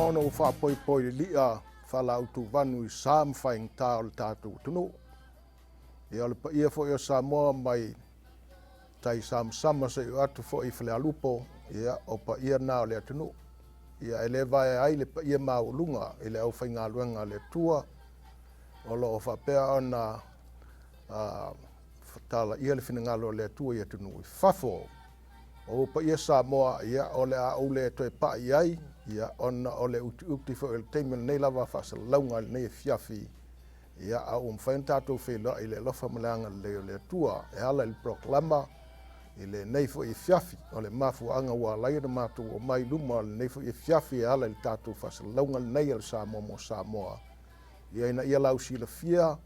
ona ou faapoipoi i le li'a faalaau tuvanu i sa ma faigata o le tatou atunuu. Ia o le paia foi o Samoa mai tai samasama seia oo atu foi i Falealupo, ia o paia na o le atunuu. Ia e le vaea ai le paia maualuga i le aufaigaluega a le Atua o lo o faapea ona talaia le finagalo o le Atua i atunuu i fafo. O ou paia Samoa, ia o le a ou le toe pai i ai, ia ona o le utiuti foi o le taimi o lenei lava faasalalauga i lenei afiafi, ia a ua mafai ona tatou feiloai i le alofa ma le agalelei o le Atua e ala i le polokalama i lenei foi afiafi. O le mafuaaga ua ala ai ona matou omai i luma o lenei foi afiafi e ala i le tatou faasalalauga lenei a le Samoa mo Samoa, ia ina ia lausilafia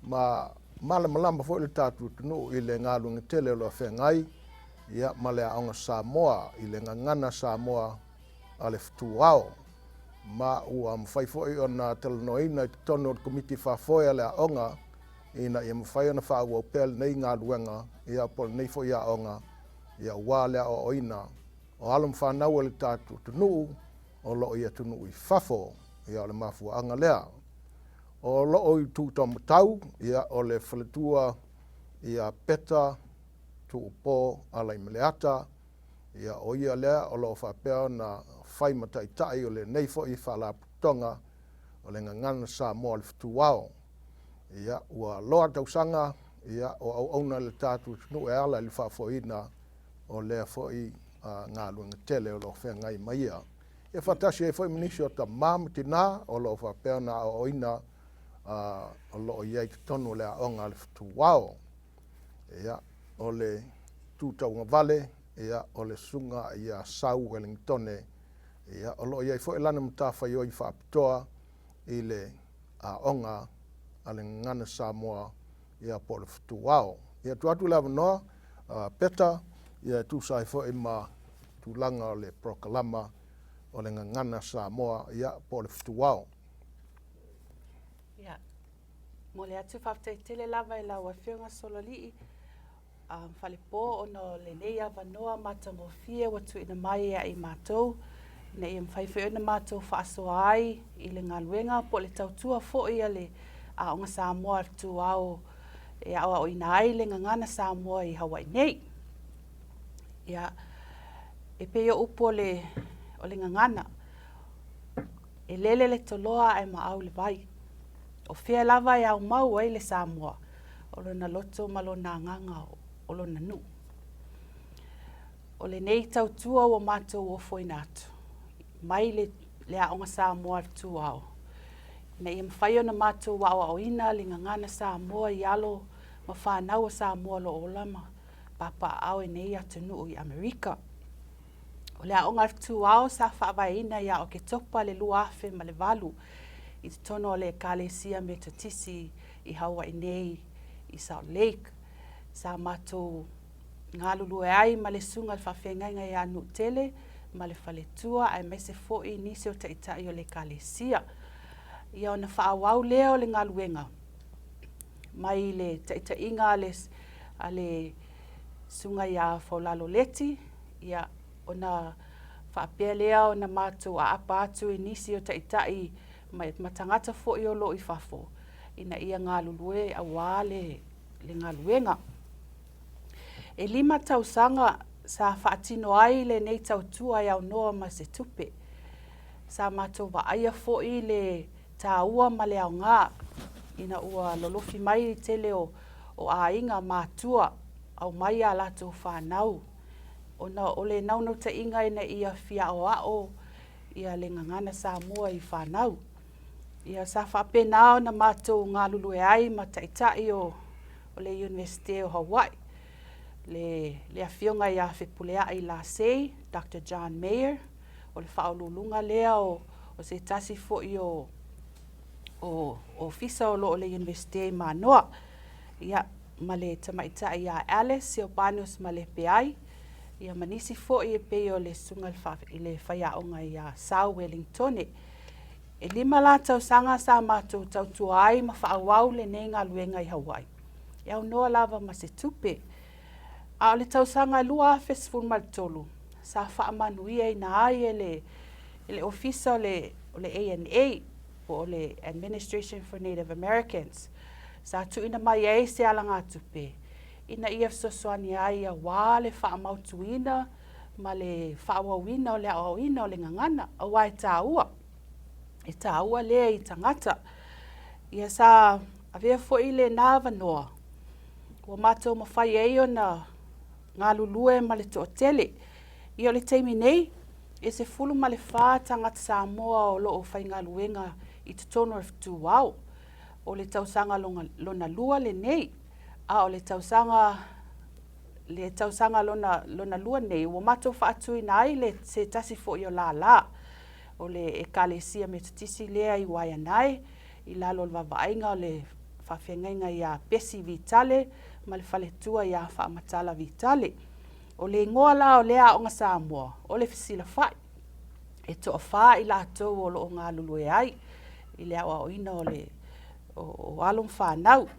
ma malamalama foi le tatou atunuu i le galuega tele o lo o feagai ia ma le Aoga Samoa i le Gagana Samoa a le Fetuao. Ma ua mafai foi ona talanoaina i totonu o le Komiti Faafoe a le Aoga ina ia mafai ona faaauau pea lenei galuega ia po o lenei foi aoga ia aua le aoaoina o alo ma fanau a le tatou atunuu o lo o i atunuu i fafo. Ia o le mafuaaga lea. O lo o i Tuutomatau, ia o le faletua ia Peta Tuupo Alaimaleata, ia o ia lea o lo o faapea ona fai ma taitai o lenei foi Faalapotopotoga o le Gagana Samoa o le Fetuao. Ia ua loa tausaga ia o auauna le tatou atunuu e ala i le faafoeina o lea foi galuega tele o lo o feagai ma ia. Ia faatasi ai foi ma nisi o tama ma tina o lo o faapea ona aoaoina o lo o i ai i totonu o le aoga a le Fetuao. Ia, o le tu tauagavale, ia, o le susuga ia Sau Ueligitone, ia, o lo o i ai foi lana matafaioi faapitoa i le aoga a le Gagana Samoa, ia, po o le Fetuao. Ia, tuu atu le avanoa, Peta, ia, e tusa ai foi ma tulaga o le polokalama o le Gagana Samoa, ia, po o le Fetuao. Ia, momoli atu faafetai tele lava i lau Afioga Sololii Falepo ona o lenei avanoa matagofie ua tuuina mai ia i matou ina ia mafai foi ona matou faasoa ai i le galuega po o le tautua foi a le Aoga Samoa a le Ituau e aoaoina ai le gagana Samoa i Hawaii nei. Ia, e pei o upu o le, o le gagana, e lele le toloa ae maau le vai. O fea lava e aumau ai le Samoa, o lona loto ma lona agaga o lona nuu. O lenei tautua ua matou ofoina atu, mai le, le Aoga Samoa a le Ituao, ina ia mafai ona matou aoaoina le gagana Samoa i alo ma fanau a Samoa o lo o ola ma papaaao i nei atunuu i Amerika. O le Aoga a le Fetuao sa faavaeina ia Oketopa le 2008 i totonu o le Ekalesia Metotisi i Hawaii nei i Salt Lake. Sa matou galulue ai ma le Susuga i le Faafeagaiga ia Nuutele ma le faletua aemaise foi nisi o taitai o le Ekalesia. Ia ona faaauau lea o le galuega mai le taitaiga a le, a le Susuga ia Faulalo Leti, ia, ona faapea lea ona matou aapa atu i nisi o taitai ma, ma tagata foi o lo o i fafo ina ia galulue aua le, le galuega. E lima tausaga sa faatino ai lenei tautua e aunoa ma se tupe. Sa matou vaaia foi le taua ma le aoga ina ua lolofi mai le tele o, o aiga matua aumai a latou fanau ona o le naunautaiga ina ia fia aoao ia le gagana Samoa i fanau. Ia sa faapena ona matou galulue ai ma taitai o, o le Iunivesite o Hawaii, le, le afioga ia Fepuleai Lasei, Doctor John Mayer, o le faauluuluga lea o, o se tasi foi o, o ofisa o lo o le Iunivesite i Manoa. Ia, ma le tamaitai ia Alice Silvanus Malepeai, ia ma nisi foi e pei o le susuga i le faiaoga ia Sau Welingtone. E lima la tausaga sa matou tautua ai ma faaauau lenei galuega i Hawaii, e aunoa lava ma se tupe. A o le tausaga 2013, sa faamanuiaina ai e le i le Ofisa o le, o le ANA, po o le Administration for Native Americans, sa tuuina mai ai se alagatupe ina ia fesoasoani ai auā le faamautuina ma le faaauauina o le aoaoina o le gagana, auā e tāua, e tāua lea i tagata. Ia sa avea foi lena avanoa ua matou mafai ai ona galulue ma le toatele. Ia o le taimi nei, e 14 tagata Samoa o lo o faigaluega i totonu o le fetuao. O le tausaga lona lua lenei, a o le tausaga le tausaga lona, lona lua nei, ua matou faatuina ai le se tasi foi o lālā o le Ekalesia Metotisi lea i Waianae, i lalo o le vaavaaiga o le faafeagaiga iā Pesi Vitale ma le faletua iā Faamatala Vitale. O le igoa la o lea aoga Samoa, o le Fesilafai. E toafā i latou o lo o galulue ai i le aoaoina o le o alo ma fanau.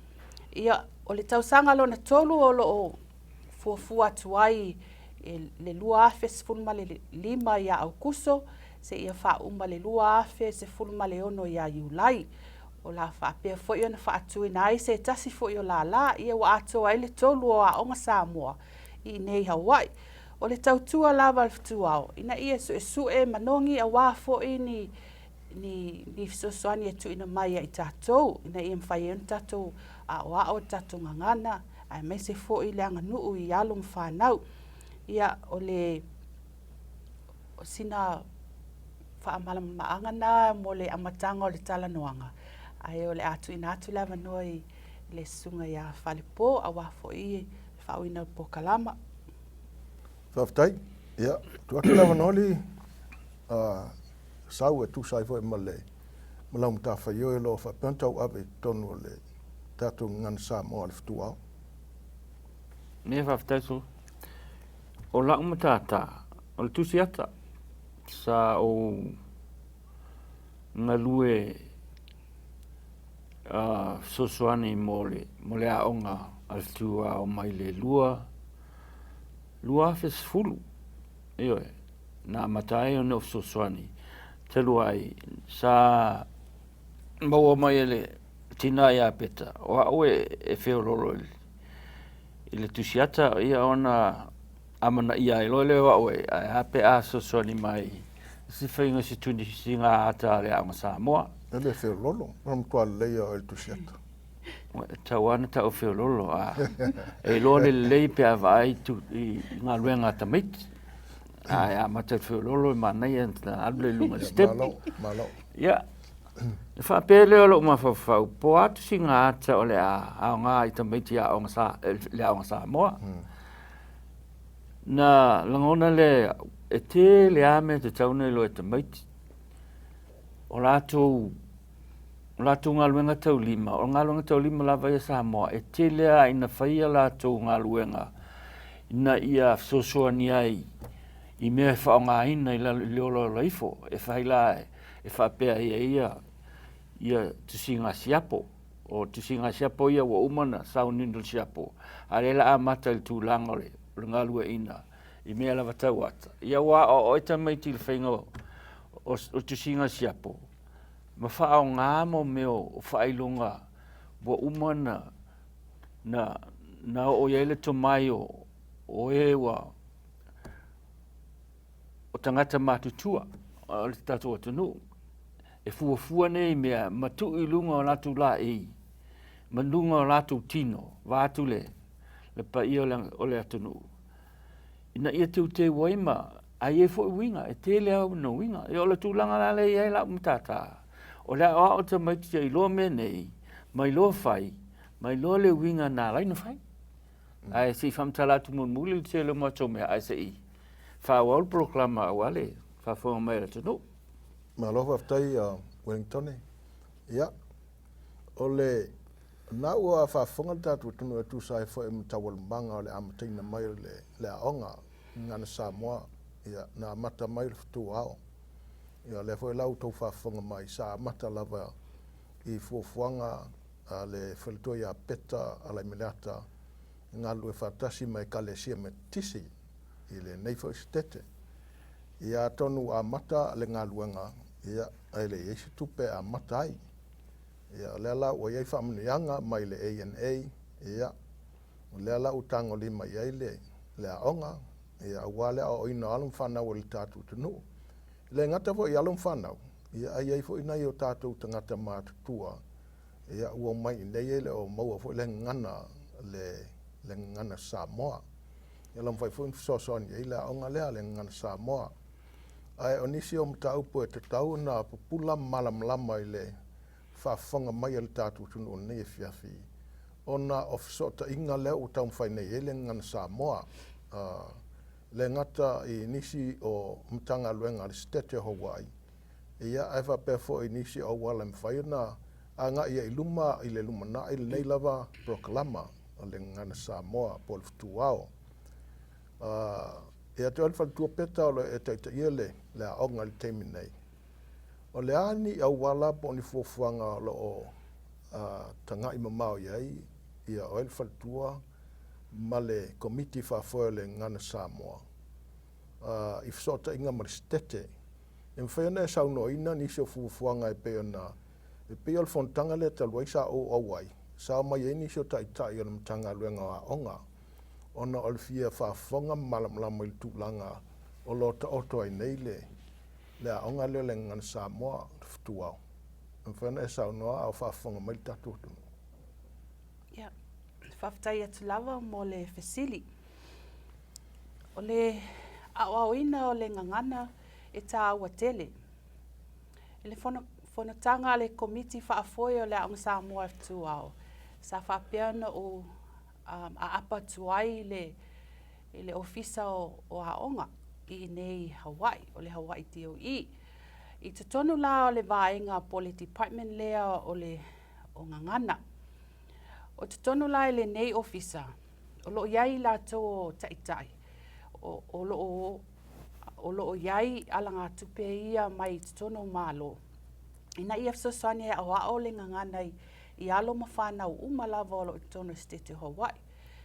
Ia, o le tausaga lona tolu o lo o fuafua atu ai i le 2015 ia Aokuso seia faauma le 2016 ia Iulai. O le a faapea foi ona faatuina ai se tasi foi o lālā, ia ua atoa ai le tolu o Aoga Samoa i inei i Hawaii. O le tautua lava a le fetuao ina ia suesue manogi aua foi ni ni, ni fesoasoani e tuuina mai ia i tatou ina ia mafai ai ona tatou aoao i le tatou gagana aemaise foi le aganuu i alo ma fanau. Ia, o le o sina faamalamalamaga na mo le amataga o le talanoaga, ae o le a tuuina atu le avanoa i le susuga ia Falepo aua foi le faaauauina o le polokalama. Faafetai. Ia, tuu atu le avanoa li sau e tusa ai foi ma le ma lau matafaioi o lo o faapea ona tauave i totonu o le tatou gagana Samoa o le fetuao. Ia faafetai Solo. O lau matata, o le tusi ata, sa ou galue fesoasoani mo le, mo le aoga a le fetuao mai le 2010. Ioe, na amata ai ona ou fesoasoani talu ai sa maua mai e le tina ia Peta o au e feololo i le tusiata ia ona amanaia ai loa lea o au ae a pe a fesoasoani mai i se faiga o se tusiga ata a le Aoga Samoa. E le feololo, o le matua lelei ia oe i le tusiata. E tatau lava ona tau feololo, a e iloa le lelei pe a vaai i galuega a tamaiti. Ae amata i le feololo e manaia ona alu lea i luga i le step. Malo, malo. Ia, ona faapea lea o lou mafaufau, po o a tusiga ata o le a aoga i tamaiti aoga le Aoga Samoa. Na lagona lea e tele lava mea e tatau ona iloa e tamaiti. O latou O latou galuega taulima, o galuega taulima lava ia Samoa, e tele lava ina fai a latou galuega ina ia fesoasoani ai i mea e faaaogaina i le olaola ifo. E fai la e faapea e i ai ia tusiga siapo. O tusiga siapo ia ua uma ona sauniuni le siapo, a o lea o le a amata i le tulaga o le galueaiina i mea lava tau ata. Ia ua aoao ai tamaiti i le faiga o tusiga siapo ma faaaoga mo mea o faailoga ua uma ona na oo i ai le tomai o e ua o tagata matutua o le tatou atunuu e fuafua nei mea ma tuu i luga o latou laei ma luga o latou tino vaeatu le paia o le atunuu ina ia teuteu ai ma ae i ai foi uiga, e tele lava ona uiga. Ia o le tulaga la lea e i ai lau matata, o le aoao o tamaiti ia iloa mea nei, ma iloa fai, ma iloa le uiga na ala ai ona fai. Ae se i faamatala atu mulimuli le tele o matou mea, ae se i faaauau le polokalama aua le faafofoga mai a le atunuu. Malo faafetai Ueligitone. Ia, o le na ua faafofoga le tatou atunuu e tusa ai foi ma taualumaga o le amataina mai o le aoga Gagana Samoa, ia, na amata mai le fetuao. Ia, o lea foi la ua outou faafofoga mai, sa amata lava i fuafuaga a le faletua ia Peta Alaimeleata e galulue faatasi ma Ekalesia Metotisi i lenei foi Setete. Ia, atonu ua amata le galuega, ia, ae le i ai se tupe e amata ai. Ia, o lea la ua i ai faamanuiaga mai le ANA, ia, o lea la ua tagolima i ai le, le aoga, ia, aua le aoaoina o alo ma fanau a le tatou atunuu. E le gata foi i alo ma fanau, ia, ae i ai foi nai o tatou tagata matutua, ia, ua omai i inei e le o maua foi le gagana, le, le gagana Samoa. Ia mafai foi ona fesoasoani i ai le aoga lea, le Gagana Samoa. Ae o nisi o mataupu e tatau ona pupula ma malamalama i le faafofoga mai a le tatou atunuu i lenei afiafi, ona o fesootaiga lea ua taumafai nei i ai le Gagana Samoa, e le gata i nisi o Matagaluega a le Setete o Hawaii, ia ae faapea foi i nisi o auala e mafai ona agai ai i luma i le lumanai lenei lava polokalama o le Gagana Samoa po o le Fetuao. Ia te oe le faletua Peta o lo o e taitaia le, le aoga i le taimi nei. O le a ni auala po o ni fuafuaga o lo o tagai mamao i ai ia oe le faletua ma le Komiti Faafoe o le Gagana Samoa i fesootaiga ma le Setete E mafai ona e saunoaina nisi o fuafuaga e pei ona e pei o le fonotaga lea talu ai sa ou auai, sa omai ai nisi o taitai o le Matagaluega o Aoga ona o le fia faafofoga ma malamalama i le tulaga o lo o taoto ai nei le le aoga lea o le Gagana Samoa, le Fetuao. E mafai ona e saunoa a o faafofoga mai le tatou atunuu. Ia, faafetai atu lava mo le fesili. O le aoaoina o le gagana e tāua tele. I le fonotaga a le Komiti Faafoe o le Aoga Samoa Fetuao, sa faapea ona ou aapa atu ai i le, i le Ofisa o, o Aoga i inei i Hawaii, o le Hawaii DOE. I totonu la o le vaega po o le department lea o le o gagana. O totonu la i lenei ofisa, o lo o i ai i latou o taitai, o, o lo o, o lo o i ai alagatupe ia mai totonu o Malo, ina ia fesoasoani e aoao le gagana i, i alo ma fanau uma lava o lo o i totonu o le Setete o Hawaii.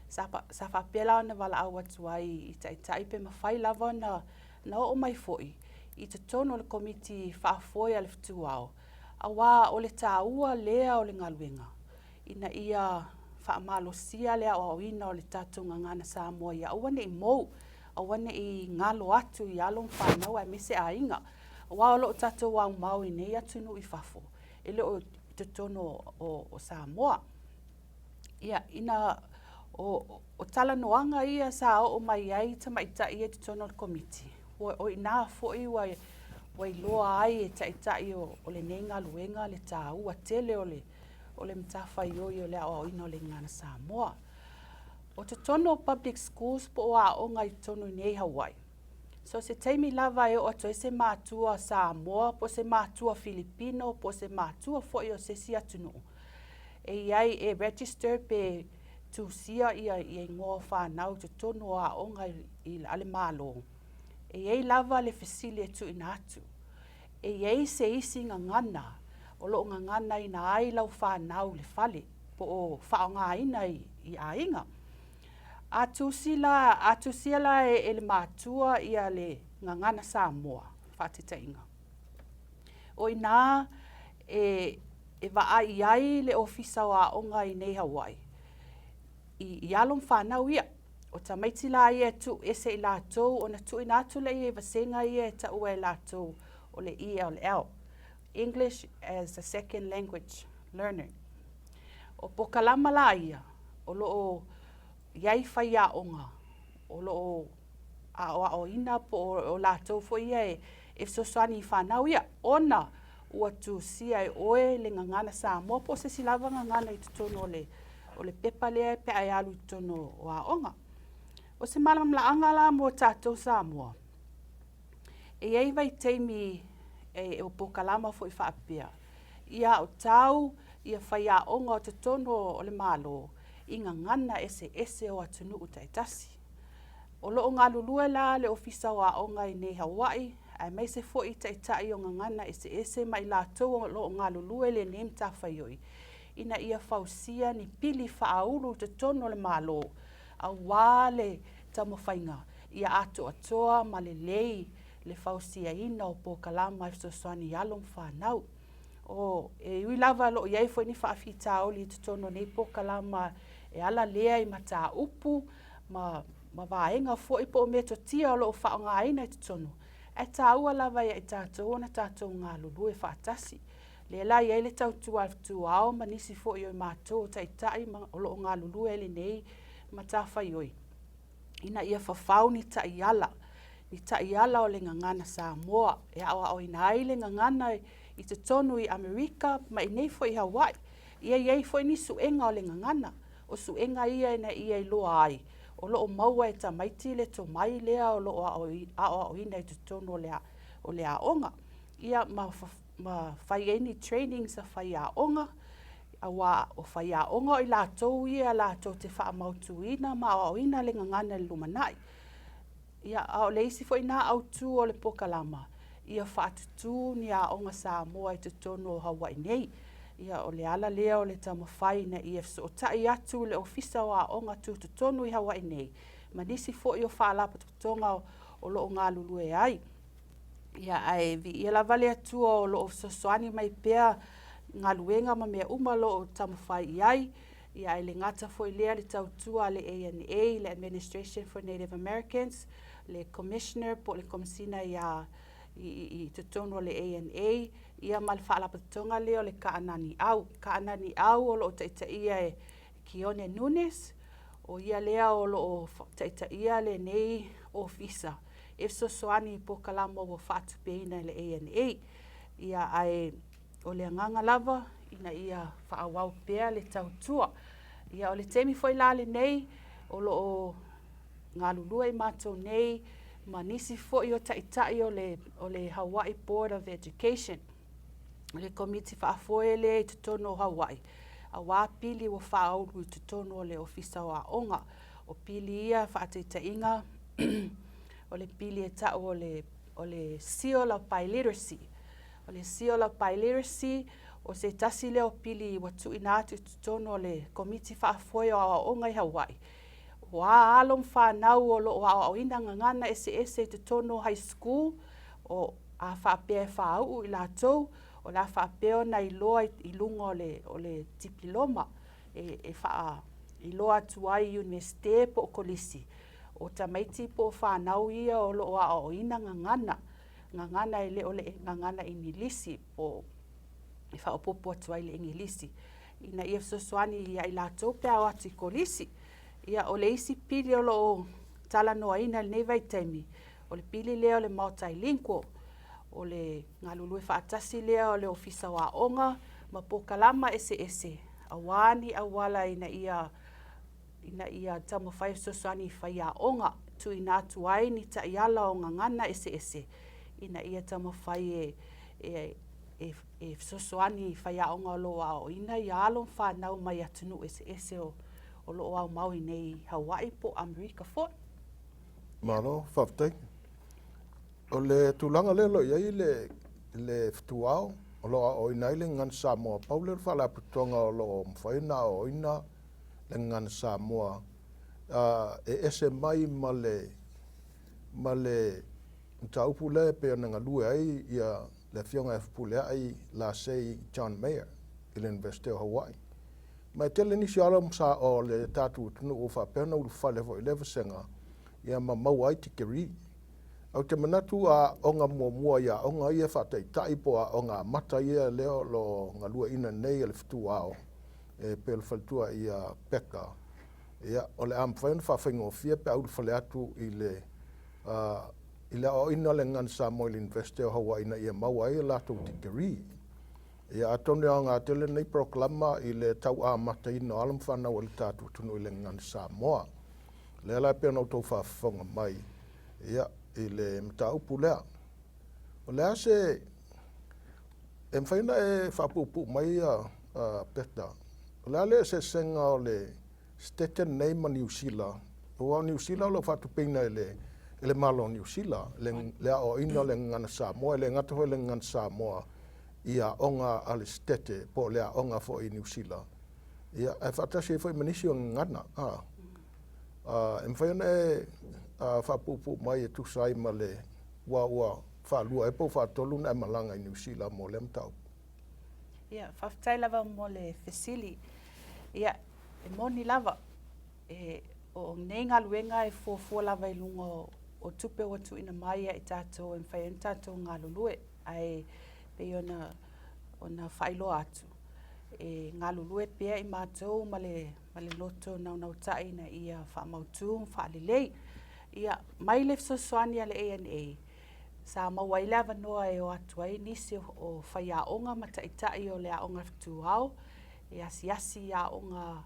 Sa, sa faapea la ona valaau atu ai i taitai pe mafai lava ona, ona oo mai foi i totonu o le Komiti Faafoe a le Fetuao, aua o le taua lea o le galuega ina ia faamalosia le aoaoina o le tatou gagana Samoa ia aua ne i mou, aua ne i galo atu i alo ma fanau aemaise aiga. Aua o lo o tatou aumao i nei atunuu i fafo, e le o i totonu o, o Samoa. Ia, ina o, o talanoaga ia sa oo mai ai tamaitai ia i totonu o le Komiti, ua, o i ina foi ua, ua iloa ai e taitai o, o lenei galuega le taua tele o le, o le matafaioi o le aoaoina o le gagana Samoa. O totonu o public schools po o aoga i totonu i nei Hawaii, so se taimi lava e oo atu ai se matua Samoa po o se matua Filipino po o se matua foi o se isi atunuu, e i ai e register pe tusia ia, ia igoa o fanau i totonu o aoga i, i, a le Malo, e i ai lava le fesili e tuuina atu. E i ai se isi gagana o lo o gaganaina ai lau fanau i le fale po o faaaogaina i, i aiga. A tusi la, a tusia la e, e le matua ia le gagana Samoa, faataitaiga. O i inā e, e vaai i ai le Ofisa o Aoga i nei Hawaii, i, i alo ma fanau ia. O tamaiti la ia e tuu ese i latou ona tuuina atu lea i vasega ia e taua e latou o le ELL, English as a Second Language Learner. O pokalama la ia o lo o i ai faiaoga o lo o aoaoina po o latou foi ia e, e fesoasoani i fanau ia, ona ua tusia e oe le gagana Samoa po o se isi lava gagana i totonu o le, o le pepa lea pe a e alu i totonu o aoga. O se malamalaaga la mo tatou Samoa, e i ai vaitaimi e, o pokalama foi faapea, ia aotau ia faiaoga o totonu o le Malo i gagana eseese o atunuu taitasi. O lo o galulue la le Ofisa o Aoga i nei Hawaii, aemaise foi taitai o gagana eseese ma i latou o lo o galulue i lenei matafaioi, ina ia fausia ni pili faaulu i totonu o le Malo, aua le taumafaiga ia atoatoa ma lelei. le fausiaina o polokalama e fesoasoani i alo ma fanau. O, e ui lava o lo o i ai foi ni faafitauli i totonu o nei polokalama e ala lea i mataupu ma, ma vaega foi po o metotia o lo o faaaogaina i totonu, ae taua lava ia i tatou ona tatou galulue faatasi. Lea la e i ai le tautua a le fetuao ma nisi foi o i matou o taitai ma o lo o galulue ai lenei matafaioi, ina ia fafau ni taiala, ni taiala o le gagana Samoa e aoaoina ai le gagana i totonu i Amerika ma inei foi i Hawaii. Ia i ai foi ni suega o le gagana, o suega ia ina ia iloa ai o lo o maua e tamaiti le tomai lea o lo o aoaoina i totonu o le aoga. Ia ma ma fai ai ni trainings a faiaoga, aua o faiaoga o i latou ia latou te faamautuina ma aoaoina le gagana i le lumanai. Ia, a o le isi foi na autu o le polokalama, ia faatutū ni aoga Samoa i totonu o Hawaii nei. Ia, o le ala lea o le taumafai ina ia fesootai atu le Ofisa o Aoga Tutotonu i Hawaii nei ma nisi foi o faalapotopotoga o lo o galulue ai. Ia, ae viia lava le Atua o lo o fesoasoani mai pea galuega ma mea uma o lo o taumafai i ai. Ia, ae le gata foi lea le tautua a le ANA, le Administration for Native Americans, le Commissioner po o le Komesina ia i, i, i totonu o le ANA, ia ma le faalapotopotoga lea o le Kaananiau. Kaananiau o lo o taitaia e Keone Nunes, o ia lea o lo o taitaia lenei ofisa e fesoasoani i polokalama ua faatupeina e le ANA. Ia, ae o le agaga lava ina ia faaauau pea le tautua. Ia, o le taimi foi la lenei o lo o galulue i matou nei ma nisi foi o taitai o le, o le Hawaii Board of Education, le komiti faafoe lea i totonu o Hawaii, aua pili ua faaulu i totonu o le Ofisa o Aoga. O pili ia faataitaiga o le pili e tau o le, o le Seal of Biliteracy. O le Seal of Biliteracy, o se tasi lea o pili ua tuuina atu i totonu o le Komiti Faafoe o Aoaoga i Hawaii. O a alo ma fanau o lo o aoaoina gagana eseese i totonu o high school, o a faapea e faauu i latou, o le a faapea ona iloa i luga o le, o le tipiloma e, e faailoa atu ai i Iunivesite po o kolisi, o tamaiti po o fanau ia o lo o aoaoina gagana, gagana e le o le gagana Igilisi po o e faaopoopo atu ai le Igilisi ina ia fesoasoani ia i latou pe a o atu i kolisi. Ia, o le isi pili o lo o talanoaina i lenei vaitaimi, o le pili lea o le multilingual, o le galulue faatasi lea o le Ofisa o Aoga ma polokalama eseese aua ni auala ina ia ina ia taumafai e fesoasoani i faiaoga, tuuina atu ai ni taiala o gagana eseese ina ia taumafai e, e, e, e fesoasoani i faiaoga o lo o aoaoina ia alo ma fanau mai atunuu eseese o, o lo o aumau i nei Hawaii po o Amerika foi. Malo, faafetai. O le tulaga lea o lo o i ai le, le fetuao o lo o aoaoina ai le gagana Samoa, pau lea o le faalapotopotoga o lo o mafai ona aoaoina le gagana Samoa e ese mai ma le ma le mataupu lea e pei ona galue ai ia le Afioga ia Fepuleai Lasei John Mayer i le Iunivesite o Hawaii. Ma e tele nisi o alo ma sa o le tatou atunuu ua faapea ona ulufale foi i lea vasega ia ma maua ai tikeri. Ou te manatu a aoga muamua i aoga ia faataitai po o aoga amata ia lea o lo o galueaiina nei e le fetuao e pei o le faletua ia Peka, ia, o le a mafai ona faafaigofie pe a ulufale atu i le, i le aoaoina o le Gagana Samoa i le University o Hawaii ina ia maua ai a latou degree. Ia, atonu e aoga tele lenei polokalama i le tau amataina o alo ma fanau a le tatou atunuu i le Gagana Samoa. O lea la e pei ona outou faafofoga mai, ia, i le mataupu lea. O le a se E mafai ona e faapuupuu mai ia Peta, o le a le eseesega o le Setete lenei ma Niu Sila? Aua o Niu Sila o lo o faatupeina e le e le Malo o Niu Sila le, le aoaoina o le gagana Samoa, e le gata foi i le gagana Samoa i aoga a le Setete po o le aoga foi i Niu Sila, ia, ae faatasi ai foi ma nisi o gagana. A, a, e mafai ona e faapuupuu mai e tusa ai ma le. Ua ua faalua ea po o faatolu ona e malaga i Niu Sila mo lea mataupu? Ia, faafetai lava mo le fesili. Ia, e moni lava, e, o nei galuega e fuafua lava i luga o, o tupe ua tuuina mai ia i tatou e mafai ai ona tatou galulue. Ae pei ona, ona faailoa atu, e galulue pea i matou ma le, ma le loto naunautai ina ia faamautu ma faalelei. Ia, mai le fesoasoani a le ANA, sa maua ai le avanoa e o atu ai nisi o faiaoga ma taitai o le Aoga Fetuao e asiasi i aoga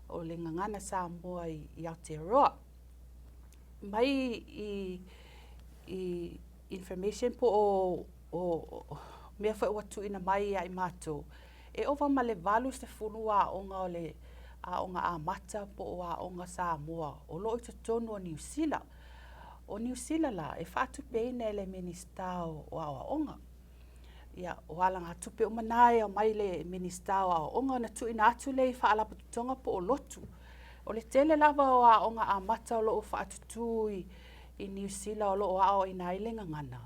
o le Gagana Samoa i Aotearoa. Mai i, i information po o, o mea foi ua tuuina mai ia i matou, e ova ma le 80 aoga o le Aoga Amata po o Aoga Samoa o lo o i totonu o Niu Sila. O Niu Sila la, e faatupeina e le Minisita o Aoaoga. Ia, o alagatupe uma na e aumai le Minisita o Aoaoga ona tuuina atu lea i faalapotopotoga po o lotu. O le tele lava o aoga amata o lo o faatutū i, i Niu Sila o lo o aoaoina ai le gagana,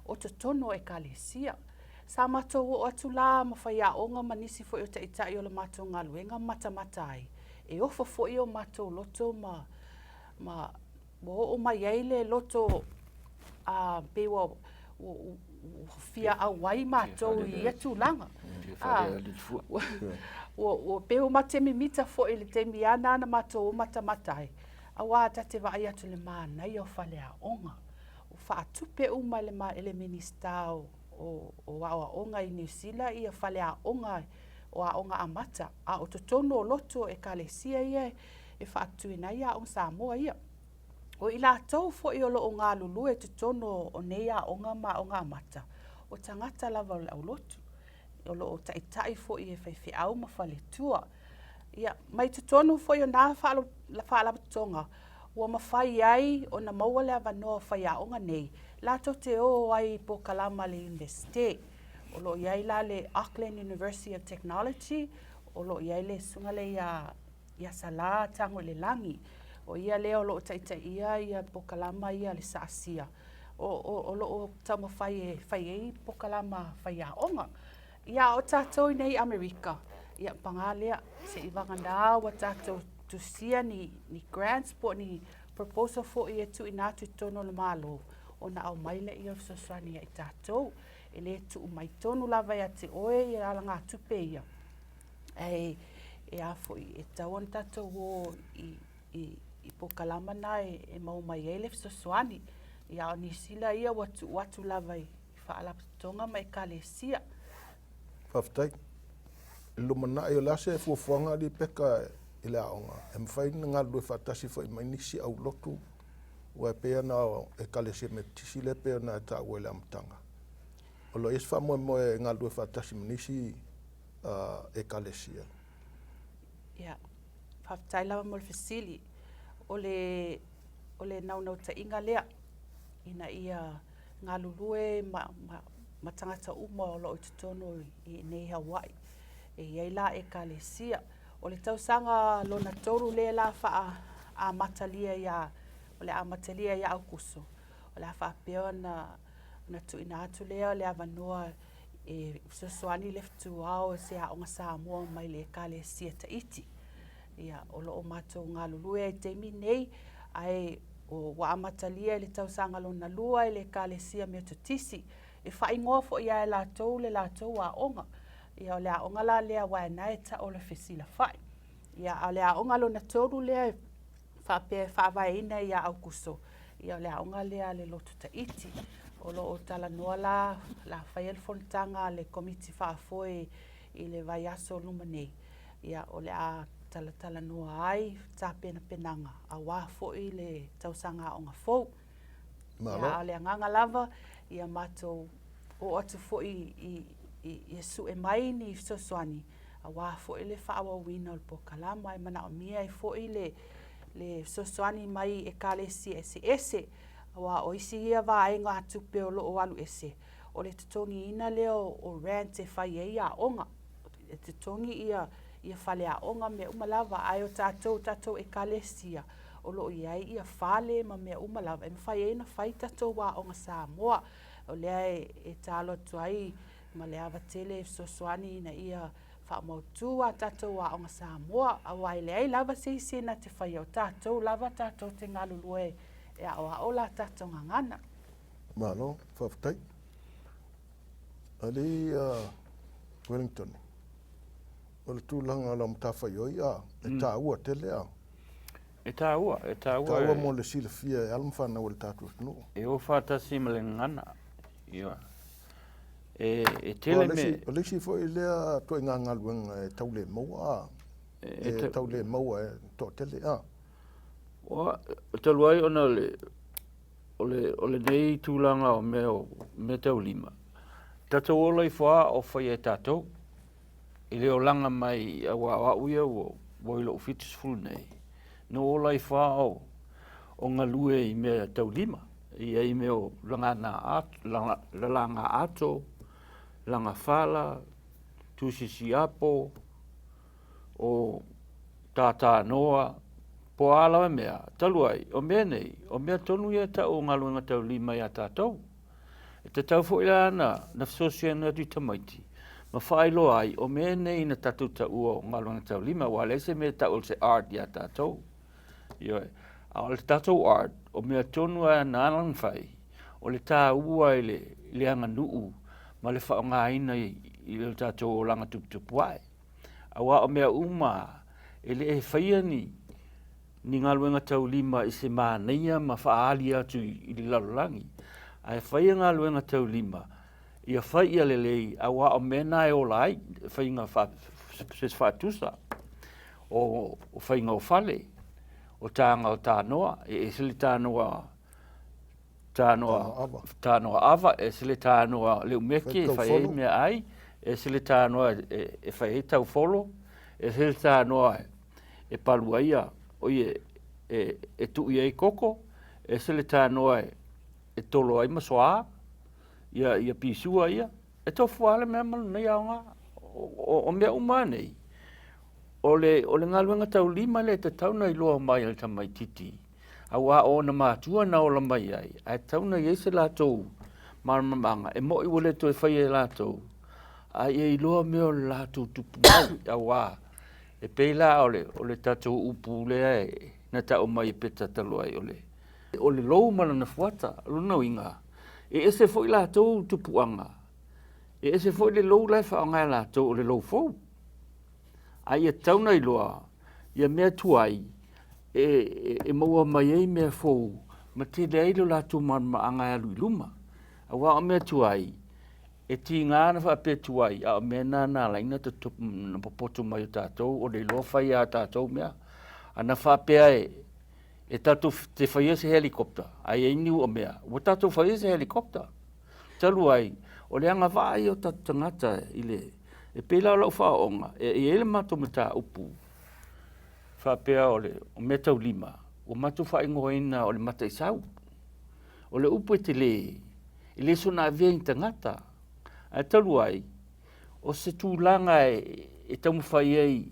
o totonu o Ekalesia. Sa matou oo atu la ma faiaoga ma nisi foi o taitai o le matou galuega matamata ai, e ofo foi o matou loto ma, ma ua oo mai ai le loto a pei ua, ua, ua fia auai matou i ia tulaga. Ua, ua pei ua mate mimita foi i le taimi lava na na matou o matamata ai, aua ta te vaai atu i le manaia o faleaoga. Ua faatupe uma e le, e le Minisita o, o, o Aoaoga i Niu Sila ia faleaoga o aoga amata, a o totonu o lotu o Ekalesia ia e faatuina ai aoga Samoa ia. O i latou foi o lo o galulue i totonu o nei aoga ma aoga amata, o tagata lava o le aulotu, o lo o taitai foi e faifeau ma faletua. Ia, mai totonu foi o na faalapotopotoga, ua mafai ai ona maua le avanoa o faiaoga nei, latou te o ai i polokalama a le Iunivesite. O lo o i ai la le Auckland University of Technology, o lo o i ai le susuga lea ia, ia Salā Tagoilelagi. O ia lea o lo o taitaia ia polokalama ia a le SAASIA. O, o, o lo o taumafai e fai ai polokalama faiaoga. Ia, a o tatou i nei i Amerika, ia paga lea, seivagana ua tatou tusia ni, ni grants po o ni proposal foi e tuuina atu i totonu o le Malo, ona aumai lea o le fesoasoani ia i tatou. E le tuu mai tonu lava ia te oe ia alagatupe ia, ae e a foi, e tatau ona tatou o i, i, i polokalama na e, e maua mai ai le fesoasoani. Ia, a o Niu Sila ia ua tuu atu lava i faalapotopotoga ma ekalesia. Faafetai. I le lumanai, o le a se fuafuaga alii Peka i le aoga? E mafai ona galulue faatasi foi ma nisi aulotu aua e pei ona Ekalesia Metotisi lea e pei ona e taua i le amataga. O lo o i ai se faamoemoe e galulue faatasi ma nisi Ekalesia? Ia, faafetai lava mo le fesili. O le, o le naunautaiga lea ina ia galulue ma, ma, ma tagata uma o lo o i totonu i nei Hawaii. E i ai la ekalesia. O le tausaga lona tolu lea la faa amatalia ia, o le amatalia ia Aukuso, o le a faapea ona, ona tuuina atu lea o le avanoa e fesoasoani le fetuao e se aoga Samoa mai le ekalesia Tahiti. Ia, o lo o matou galulue ai i taimi nei, ae ua amatalia i le tausaga lona lua e le Ekalesia Metotisi, e faaigoa foi lava e latou le latou aoga. Ia, o le aoga la lea aua e na e tau o le fesilafai. Ia, a o le aoga lona tolu lea e faapea e faavaeina ia Aukuso, ia o le aoga lea a le Lotu Tahiti. O lo o talanoa la, la faia le fonotaga a le Komiti Faafoe i le vaiaso o luma nei, ia, o le a talatalanoa ai tapenapenaga aua foi le tausaga aoga fou. Malo. Ia, a o le agaga lava, ia matou oo atu foi i, i, i sue mai ni fesoasoani aua foi le faaauauina o le polokalama e manaomia ai foi le, le fesoasoani mai ekalesia eseese aua o isi ia vaega tupe o lo o alu ese o le totogiina lea o rent e fai ai aoga e totogi ia ia faleaoga mea uma lava, ae o tatou, tatou ekalesia, O lo o i ai ia fale ma mea uma lava e mafai ai ona fai tatou aoga Samoa. O lea e tatalo atu ai ma le ava tele e fesoasoani ina ia faamautu a tatou aoga Samoa, aua e leai lava se isi na te faia, o tatou lava tatou te galulue e aoao la tatou gagana. Malo, faafetai. Alii Wellington, o le tulaga o lau matafaioi a, e taua tele a. E taua, e taua. Taua mo le silafia e alo ma fanau a le tatou atunuu. E o faatasi ma le gagana. Ioe. E, e tele me... O le isi foi lea ituaiga galuega e tau le maua a. E, e tau le maua e toatele a. Ua, talu ai ona o le, o le, o lenei tulaga o mea o mea taulima, tatou ola ifo lava o faia e tatou. I le olaga mai, aua o au ia ua, ua i lou 70 nei, na ou ola ifo lava o, o galue i mea taulima. E i ai mea o lagana lalaga ato, laga fala, tusi siapo, o tātānoa, po o a lava mea, talu ai, o mea nei, o mea tonu ia e tau o galuega taulima iā tatou. E tatau foi la na, na fesoasoani atu i tamaiti, ma faailoa ai, o mea nei na tatou taua o galuega taulima, aua e leai se mea e tau o se art iā tatou. Ioe. A o le tatou art, o mea tonu lava na ala ona fai, o le taua i le, i le aganuu ma le faaaogaina i, i lo tatou olaga tuputupu ae. Aua o mea uma e le e faia ni, ni galuega taulima i se manaia ma faaali atu i, i le lalolagi. Ae faia galuega taulima, ia fai ia lelei, aua o mea na e ola ai, faiga fa, se faatusa. O, o faiga o fale, o tāga o tānoa, e ese le tānoa tānoa tānoa ava, ese le tānoa leumeke e fai ai mea ai, ese le tānoa e, e fai ai taufolo, ese le tānoa e palu ai a, oi e, e, e tuʻi ai koko, ese le tānoa e, e tolo ai ma soā, ia, ia pisua ia, e tofu lava le mea ma lenei aoga. O, o, o mea uma nei, o le, o le galuega taulima lea e tatau ona iloa mai e le tamaititi, Aua o ona matua na ola mai ai, ae tatau ona i ai se latou malamalamaaga e moʻi ua le toe faia e latou, a ia iloa mea o le latou tupu mai, aua e pei la o le, o le tatou upu lea e, na tau mai e Peta talu ai, o le, o le lou ma lana fuata. O lona uiga, e ese foi latou tupuaga, e ese foi le lou la e faaaoga e latou o le lou fou. A ia tatau ona iloa ia mea tuai e, e maua mai ai mea fou ma tele ai lo latou malamalamaaga e alu i luma. Aua o mea tuai, e tiga ona faapea tuai, a o mea na na ala ai ona popoto mai o tatou, o le iloa fai a tatou mea. A na faapea e, e tatou te faia se helicopter, a i ai ni uamea, ua tatou faia se helicopter. Talu ai, o le agavaa ia o tatou tagata i le, e pei la o lau faaooga, e i ai le matou mataupu faapea o le o meataulima, ua matou faaigoaina o le mataisau. O le upu e tele, e le soona avea i ni tagata, ae talu ai, o se tulaga e, e taumafai ai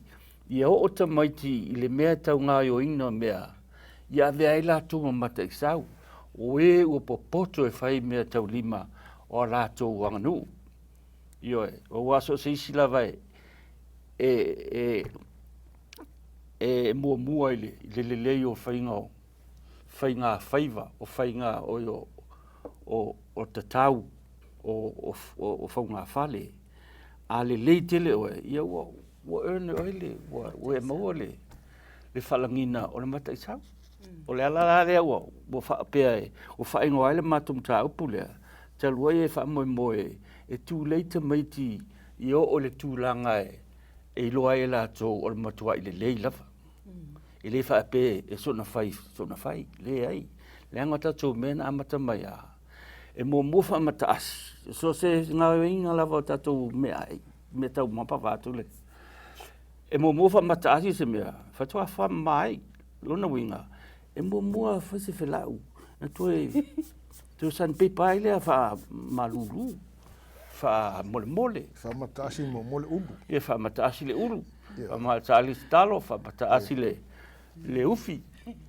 ia oo tamaiti i le mea e tau gaoioiina o mea, ia avea ai latou ma mataisau, o e ua popoto e fai mea taulima o a latou aganuu. Ioe, aua so o se isi lava e, e, e, e muamua i le, i le lelei o faiga o faiga faiva, o faiga o, o, o, o tatau, o, o, o, o faugafale. A lelei tele oe, ia ua, ua earn e oe le, ua, ua e maua le, le faalagiga o le mataisau. O le ala la lea ua, ua faapea e, ua faaigoa ai le matou mataupu lea, talu ai e faamoemoe e tulei tamaiti ia oo i le tulaga e, e iloa ai e latou o le matuai lelei lava. E le faapea e soona fai, soona fai, leai. Leaga o tatou mea na amata mai lava, e muamua faamataasi, so o se gaoioiga lava o tatou meaai, mea taumafa vaeatu le, e muamua faamataasi se mea, faatoa faamama ai. Lona uiga, e muamua fai se felau, na toe, toe sandpaper ai lea faamalulu, faamolemole. Faamataasi muamua le ulu. Ia faamataasi le ulu, faamataasi le talo, faamataasi le, le ufi.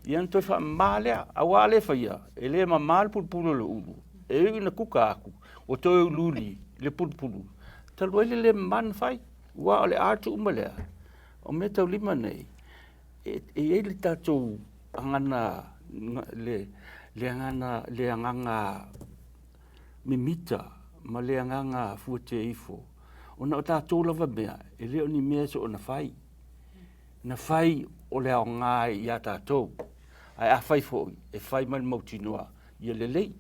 Ia ona toe faamama lea, aua a le faia, e le mama le pulupulu o le ulu, e ui ina kuka atu, ua toe uliuli le pulupulu, talu ai le le mama na fai. Aua o le art uma lea, o mea taulima nei, e i ai le tatou agana, le agaga, le agaga mimita ma le agaga fuatia ifo, ona o tatou lava mea, e le o ni mea e soona fai. Na fai o le aoga ia tatou, ae a fai foi, e fai ma le mautinoa ia lelei.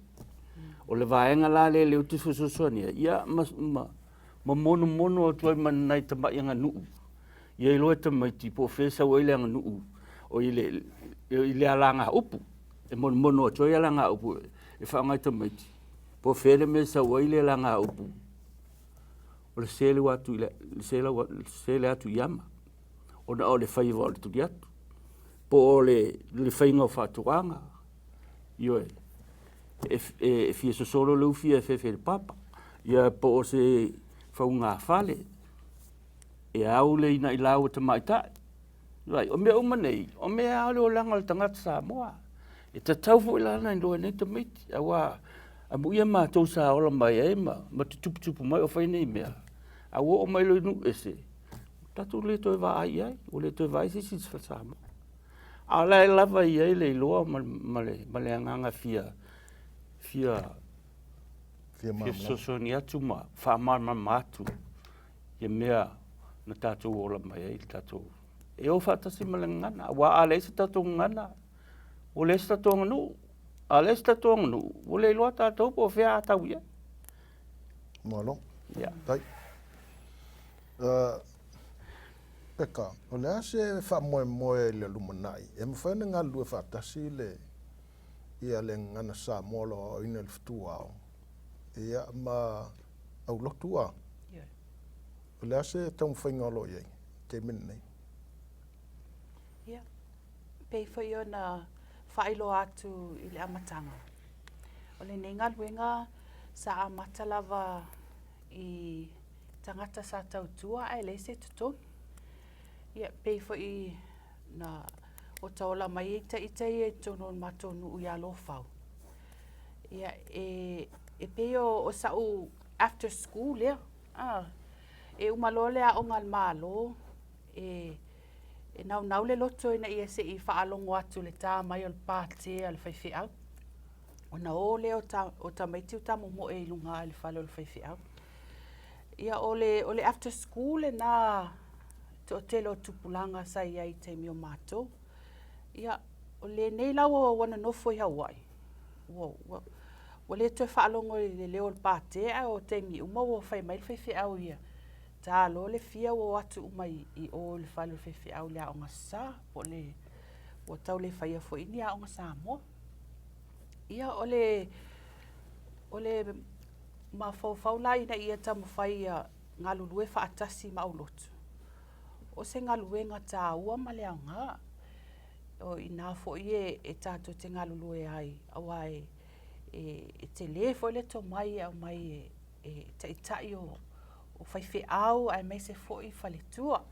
O le vaega la lea lea ou te fesoasoani ai, ia ma monomono atu ai ma nai tamai aganuu, ia iloa e tamaiti po o fea e sau ai le aganuu, o i le alagaupu, e monomono atu ai alagaupu e faaaoga e tamaiti, po o fea le mea e sau ai le alagaupu, o le selu atu i le sele atu i ama, ona o le faiva o le tuli atu, po o le faiga o faatoaga, ioe, e fia sosolo le ufi ae fefe i le papa, ia po o se faugafale, e au le inailau a tamaitai. Vaai, o mea uma nei, o mea lava o le olaga o le tagata Samoa. E tatau foi la ona iloa e nei tamaiti, aua amuia matou sa ola mai ai ma tutuputupu mai o fai nei mea, a ua oo mai loa i nuu ese, ua tatou le toe vaai i ai, ua le toe vaai se isi i se Samoa. A o la e lava e i ai le iloa ma le agaga fia fesoasoani atu ma faamalamalama atu ia mea na tatou ola mai ai le tatou... E o faatasi ma le gagana, aua a leai se tatou gagana, ua leai se tatou aganuu. A leai se tatou aganuu, ua le iloa tatou po o fea a tau i ai. Malo. Yeah. Tai. Peka, o le a se faamoemoe i le lumanai e mafai ona galulue faatasi le ia le gagana Samoa o lo o aoaoina i le fetuao ia ma aulotu a? O le a se taumafaiga o lo o i ai i le taimi lenei? Ia, pei foi ona faailoa atu i le amataga, o lenei galuega sa amata lava i tagata sa tautua ae leai se totogi. Ia, pei foi na otaola mai ai ita ia i totonu o le matou nuu i Alofau. Ia, e, e pei o, o sa'u after school lea. Ah, e uma loa le aoga a le Malo, e, e naunau le loto ina ia se i faalogo atu i le ta mai o le pate a le faifeau. Ona o lea o, ta, o tamaiti o tamomoe i luga i le fale o le faifeau. Ia, o le, o le after school lena toatele o tupulaga sa i ai i taimi o matou. Ia, o lenei la ua, ua nonofo i Hawaii, ua, ua, ua le toe faalogo i le leo o le pate, ae o taimi uma ua fai mai le faifeau ia, ta loa le fia ua o atu uma i, i o i le fale o le faifeau i le aoga sa, po o le, ua tau le faia foi ni aoga Samoa. Ia, o le, o le mafaufau la ina ia taumafai ia galulue faatasi ma aulotu, o se galuega taua ma le aoga. O i ina foi e, e tatou te galulue ai, aua e, e, e tele foi le tomai e aumai e, e taitai o, o faifeau aemaise foi faletua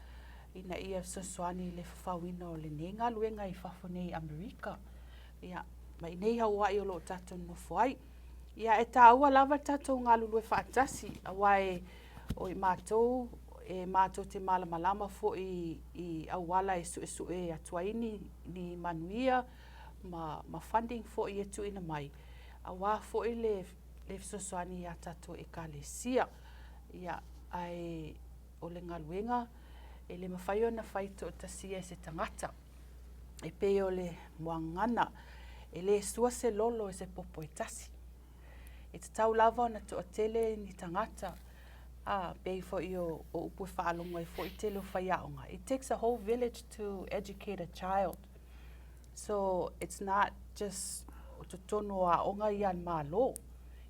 ina ia fesoasoani i le fafauina o lenei galuega i fafo nei i Amerika. Ia, ma i nei Hawaii o lo o tatou nonofo ai. Ia, e taua lava le tatou galulue faatasi, aua e, o i matou, e matou te malamalama foi i auala e suesue atu ai ni, ni manuia ma, ma funding foi e tuuina mai, aua foi le, le fesoasoani i a tatou ekalesia. Ia, ae o le galuega, e le mafai ona fai toatasia e se tagata. E pei o le muagagana, e le sua se lolo e se popo e tasi. E tatau lava ona toatele ni tagata, a pei foi o, o upu e faalogo ai foi tele o faiaoga. It takes a whole village to educate a child. So it's not just o totonu o aoga ia a le Malo.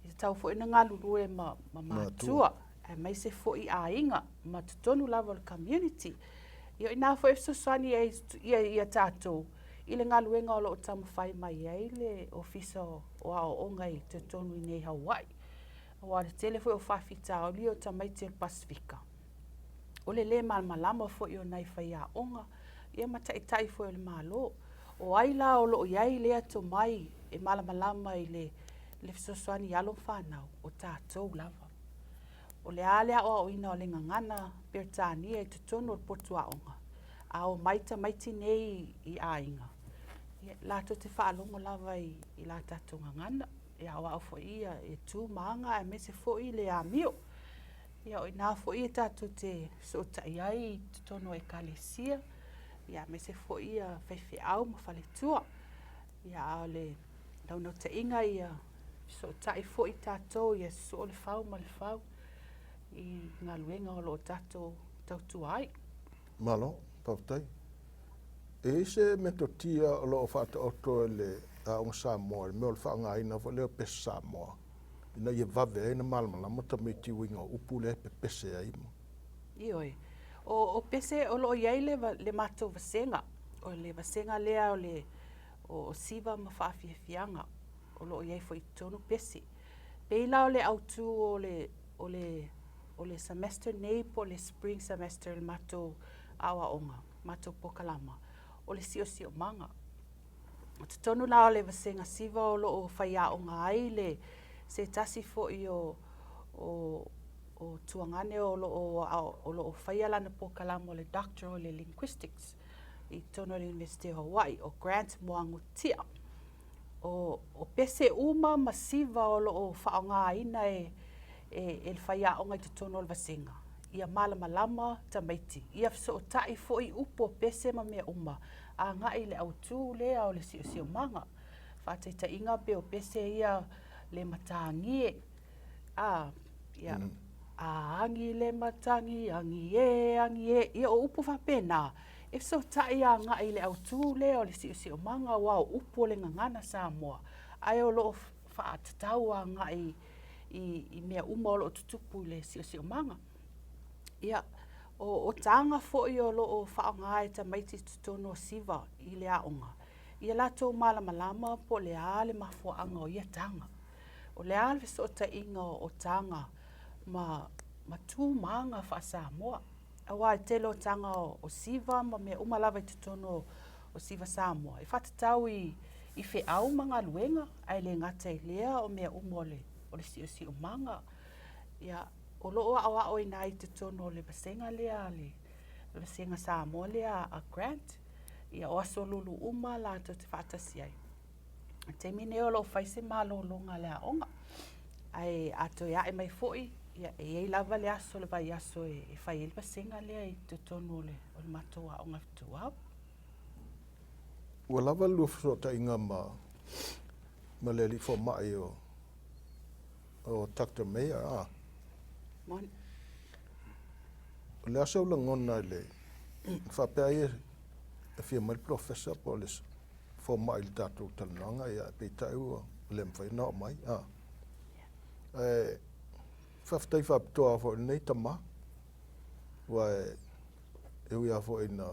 E tatau foi ona galulue ma, ma matua, aemaise foi aiga ma totonu lava o le community. Ia o i ina foi e fesoasoani ai ia, ia tatou i le galuega o lo o taumafai mai ai le Ofisa o Aoaoga i totonu i nei Hawaii. Aua o le tele foi o faafitauli o tamaiti o le Pasefika, o le lē malamalama foi o nai faiaoga, ia ma taitai foi o le Malo. O ai la o lo o i ai lea tomai e malamalama i le le fesoasoani i alo ma fanau? O tatou lava. O le a le aoaoina o le gagana Peretania i totonu o le potu aoga, a omai tamaiti nei i aiga, ia, latou te faalogo lava i, i la tatou gagana, e aoao foi ia e tu ma aga aemaise foi le amio. Ia, o i ina foi e tatou te fesootai ai i totonu o ekalesia, ia aemaise foi ia faifeau ma faletua. Ia, a o le naunautaiga ia fesootai foi tatou ia sosoo le fau ma le fau i galuega o lo o tatou tautua ai. Malo, faafetai. E i ai se metotia o lo o faataoto e le Aoga Samoa i le mea o le faaaogaina foi lea o pese Samoa ina ia vave ai ona malamalama tamaiti i uiga o upu lea e pepese ai ma. Ioe. O, o pese o lo o i ai le, le matou vasega, o le vasega lea o le o, o siva ma faafiafiaga, o lo o i ai foi i totonu pese. Pei la o le autu o le, o le, o le semester nei po o le spring semester i le matou aoaoga, matou polokalama, o le siosiomaga. O totonu la o le vasega siva o lo o faiaoga ai le se tasi foi o, o, o tuagane o lo o, o lo o faia lana polokalama o le Doctoral i le Linguistics i totonu o le Iunivesite o Hawaii, o Grant Moagutia. O, o pese uma ma siva o lo o faaaogaina e, e, e le faiaoga i totonu o le vasega, ia malamalama tamaiti, ia fesootai foi upu o pese ma mea uma, agai i le autu lea o le siosiomaga. Faataitaiga pe o pese ia le matagie, a, ia, a agi le matagi, agi e, agi e, ia o upu faapena, e fesootai agai i le autu lea o le siosiomaga aua o upu o le gagana Samoa, ae o lo o faatatau agai i, i mea uma o lo o tutupu i le siosiomaga. Ia, o, o taga foi o lo o faaaoga e tamaiti i totonu o siva i le aoga, ia latou malamalama po o le a le mafuaaga o ia taga. O le a le fesootaiga o taga ma, ma tu ma aga faa-Samoa. Aua e tele o taga o, o siva ma mea uma lava i totonu o, o siva Samoa, e faatatau i, i feau ma galuega, ae le gata i lea o mea uma o le, o le siosiomaga. Ia, o lo o aoaoina ai i totonu o le vasega lea a le vasega Samoa lea a Grant, ia o aso lulu uma latou te faatasi ai. I le taimi nei o lo o fai se malologa a le aoga, ae a toe ae mai foi, ia e i ai lava le aso o le vaiaso e fai ai le vasega lea i totonu o le, o le matou aoga fetuau. Ua lava le lua fesootaiga ma, ma le alii fomai o O Doctor Mayer, a. Moni. O le a sou lagona i le faapea ai e fia mai le professor po o le fomai i le tatou talanoaga, ia, peitai ua le mafai ona oo mai, a. Ae faafetai faapitoa foi i lenei tama, aua e ui lava foi ina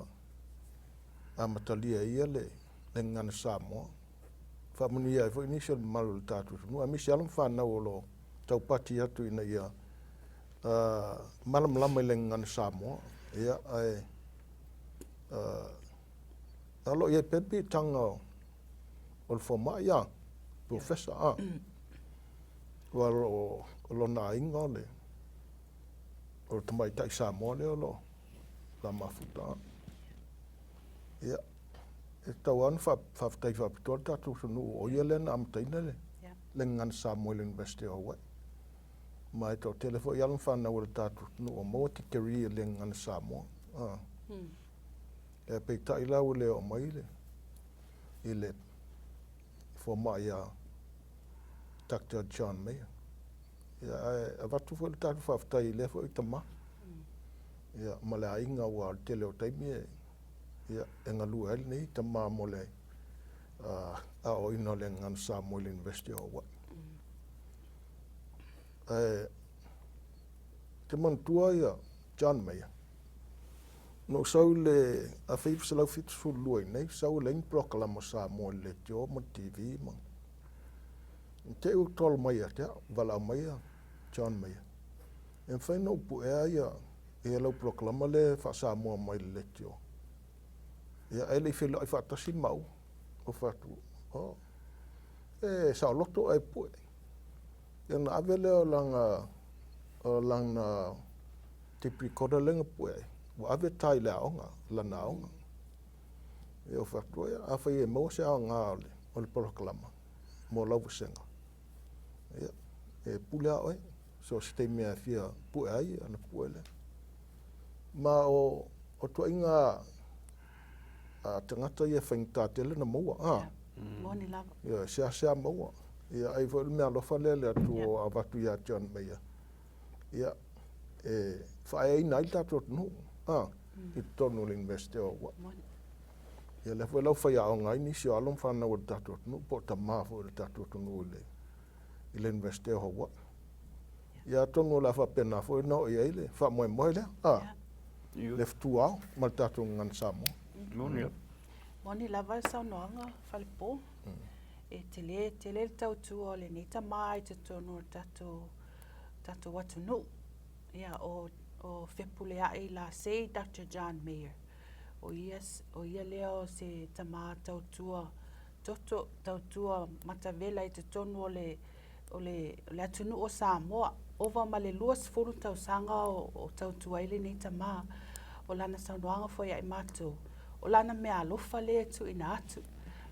amatalia e ia le gagana Samoa, faamanuia ai foi nisi o le mamalu o le tatou atunuu, aemaise alo ma fanau o lo o taupati atu ina ia malamalama i le gagana Samoa. Ia, ae o lo o i ai pea le piitaga o le fomai, a, professor, a, aua o lona aiga o le o le tamaitai Samoa lea o lo o mafuta. Ia, e tatau lava ona faafetai faapitoa le tatou atunuu o ia lea na amataina le le gagana Samoa i le University o Hawaii. Ma e toatele foi alo ma fanau a le tatou atunuu ua maua tikeri i le gagana Samoa. Ah. Ia peitai la ua le oo mai le i le fomai a Dr. John Mayer. Ia, ae avatu foi le tatou faafetai i lea foi tama. Ia, ma le aiga aua o le tele o taimi e ia, e galue ai lenei tama mo le aoaoina o le gagana Samoa i le University o Hawaii. Ae te manatua ia John Mayer, na ou sau i le 1972 i inei, sau e leai ni polokalama Samoa i le leitio ma le TV ma i te i ua tolo mai ia te au, valaau mai ia John Mayer, e mafai ona ou puea ia ia lau polokalama lea e faa-Samoa mai i le leitio. Ia, ae le i feiloai faatasi maua. Ou fai atu, oh, e saoloto oe e pue. Ia ona ave lea o lana, o lana tape recorder lea na pue ai, ua ave ta i le aoga, lana aoga. Ia ou fai atu, ia, afai e maua se aoga o le, o le polokalama mo lau vasega, ia, e pule lava oe, so o se taimi e fia pue ai, ona pue lea. Ma o, o tuaiga a tagata ia e faigata tele ona maua, a. Moni lava. Ia, e seasea maua. Ia, ai foi le mea alofa lea le Atua ua avatu ia John Mayer, ia, e faaeaina ai le tatou atunuu, a, i totonu o le University o Hawaii. Ia, lea foi la ua faiaoga ai nisi o alo ma fanau a le tatou atunuu, po o tama foi o le tatou atunuu i le, i le University o Hawaii. Ia, atonu o le a faapena foi ona oo i ai le faamoemoe lea, a, le fetuao ma le tatou gagana Samoa. Moni lava. Moni lava le saunoaga Falepo. E tele tele le tautua o lenei tama i totonu o le tatou, tatou atunuu. Ia, o, o Fepuleai Lasei Doctor John Mayer. O ia, o ia lea o se tama tautua toto, tautua matavela i totonu o le, o le, o le atunuu o Samoa. Ova ma le 20 tausaga o, o tautua ai lenei tama. O lana saunoaga foi ia i matou, o lana meaalofa lea e tuuina atu,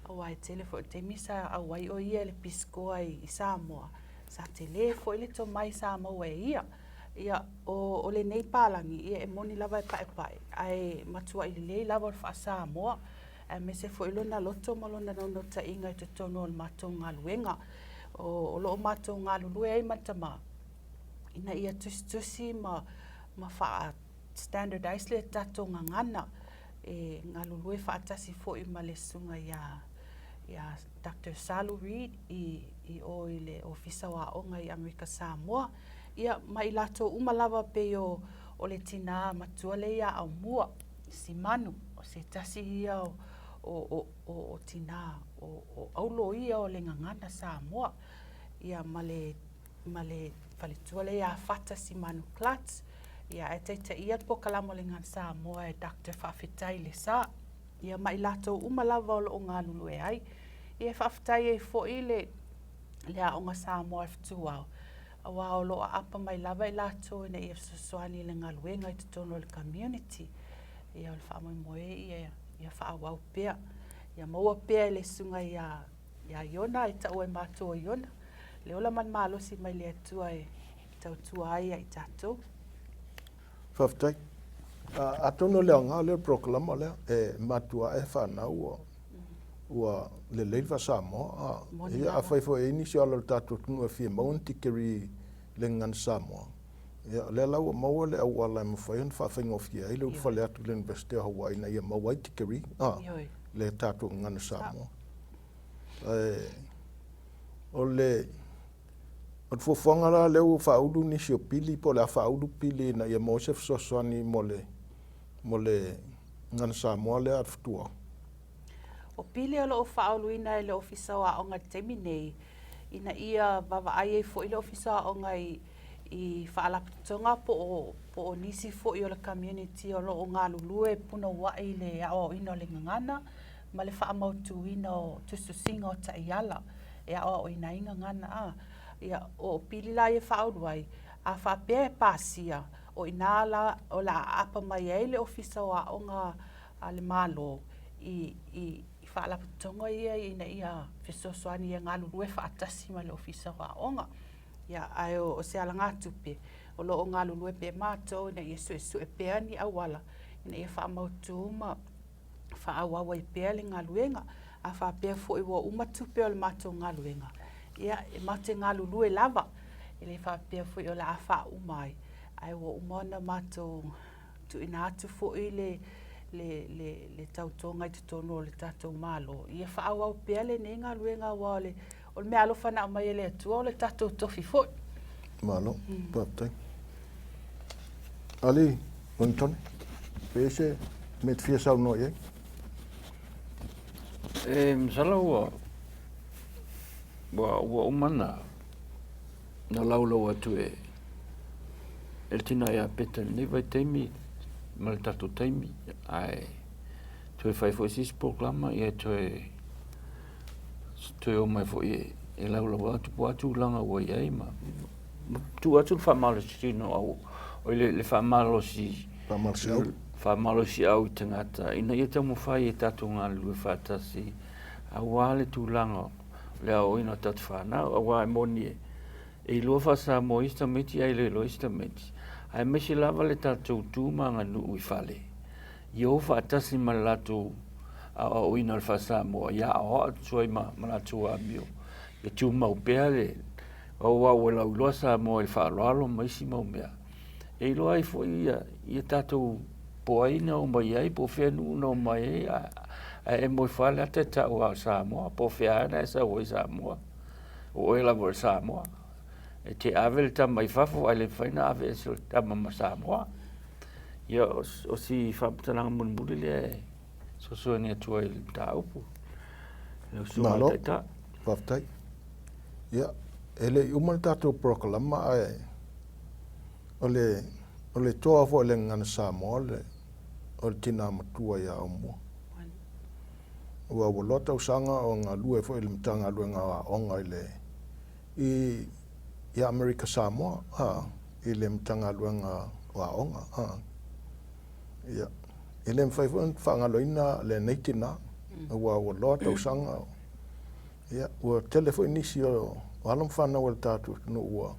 aua e tele foi o taimi sa auai o ia i le pisikoa i Samoa, sa tele foi le tomai sa maua e ia. Ia, o, o lenei palagi, ia e moni lava e paepae, ae matuai lelei lava o le faa-Samoa, aemaise foi lona loto ma lona naunautaiga i totonu o le matou galuega. O, o lo o matou galulue ai ma le tama, ina ia tusitusi ma, ma faa standardize le tatou gagana e galulue faatasi foi ma le susuga ia ia Doctor Salu Reid i i o i le Ofisa o Aoga i Amerika Samoa, ia ma i latou uma lava pei o o le tinā matua lea ia Aumua Simanu, o se tasi ia o o o o tinā o o aulo ia o le gagana Samoa, ia ma le ma le faletua lea ia Fata Simanu Clutz, ia ae taitaia le polokalame o le Gagana Samoa e Doctor Faafetai Lesa, ia ma i latou uma lava o lo o galulue ai. Ia e faafetai ai foi le, le Aoga Samoa a le Fetuao, aua o lo o aapa mai lava i latou ina ia fesoasoani i le galuega i totonu o le community. Ia o le faamoemoe ia, ia faaauau pea, ia maua pea e le susuga ia Ia Iona e tau ai matou o Iona, le ola ma le malosi mai le Atua e tautua ai ia i tatou. Faafetai. Atonu o le aoga lea o le polokalama lea e matua ae fanau ua, ua lelei le faa-Samoa. Ia, afai foi e i ai nisi o alo o le tatou atunuu e fia maua ni tikeri i le gagana Samoa, ia, o lea la ua maua le auala e mafai ona faafaigofie ai le ulufale atu i le Iunivesite o Hawaii ina ia maua ai tikeri, le tatou gagana Samoa. Ae o le o le fuafuaga la lea ua faaulu nisi o pili po o le a faaulu pili ina ia maua se fesoasoani mo le mo le gagana Samoa lea a le Fetuao. O pili o lo o faauluina e le Ofisa o Aoga i le taimi nei, ina ia vaavaai ai foi le Ofisa o Aoga i i faalapotopotoga po o, po o nisi foi o le community o lo o galulue punouai i le aoaoina o le gagana ma le faamautuina o tusitusiga o taiala e aoaoina ai gagana. A, ia, o pili la ia faaulu ai, a faapea e pasia, o i ina la o le a aapa mai ai le Ofisa o Aoga a le Malo i, i, i faalapotopotoga ia ina ia fesoasoani ia galulue faatasi ma le Ofisa o Aoga. Ia, ae o se alagatupe o lo o galulue pea matou ina ia suesue pea ni auala ina ia faamautu ma faaauau ai pea le galuega. A faapea foi ua uma tupe o le matou galuega, ia, e matou te galulue lava, e le faapea foi o le a faauma ai, ae ua uma ona matou tuuina atu foi le, le, le, le tautoga i totonu o le tatou Malo, ia faaauau pea lenei galuega aua o le, o le meaalofa na aumai e le Atua o le tatou tofi foi. Malo, faafetai. Ali, Ueligitone, pe i ai se mea e te fia saunoa i ai? E masalo ua ua ua uma na na laulau atu e e le tina ia Peta i lenei vaitaimi ma le tatou taimi, ae toe fai foi se isi polokalama, ia toe Toe o mai foi e laulau atu po o a tulaga ua i ai ma tuu atu le faamalositino au, oi le faamalosi Faamalosiau. Faamalosiau i tagata ina ia taumafai e tatou galulue faatasi aua le tulaga o le aoaoina o tatou fanau, aua e moni e e iloa faa-Samoa isi tamaiti ae le iloa isi tamaiti, aemaise lava le tatou tu ma aganuu i fale, ia o faatasi ma le latou aoaoina o le faa-Samoa, ia aoao atu ai ma latou amio, ia tumau pea le aua ua lauiloa Samoa i le faaaloalo ma isi mau mea, e iloa ai foi ia tatou po o ai na omai ai, po o fea nuu na omai ai, ae e moe fale lava te tau lava o Samoa, po o fea lava na e sau ai i Samoa, o oe lava o le Samoa. E te ave le tama i fafo ae le mafai ona ave ese le tama ma Samoa. Ia, o si faamatalaga mulimuli lea e fesoasoani atu ai i le mataupu. Lau susuga i le Malo, Taitai. faafetai. Ia, e le i uma le tatou polokalama ae o le, o le toa foi o le Gagana Samoa le, o le tinā matua ia Aumua. Aua ua loa tausaga o galue foi i le Matagaluega o Aoga i le, i, i Amerika Samoa, a, i le Matagaluega o Aoga, a. Ia, e le mafai foi ona faagaloina lenei tinā, aua ua loa tausaga, ia, ua tele foi nisi o alo ma fanau a le tatou atunuu ua,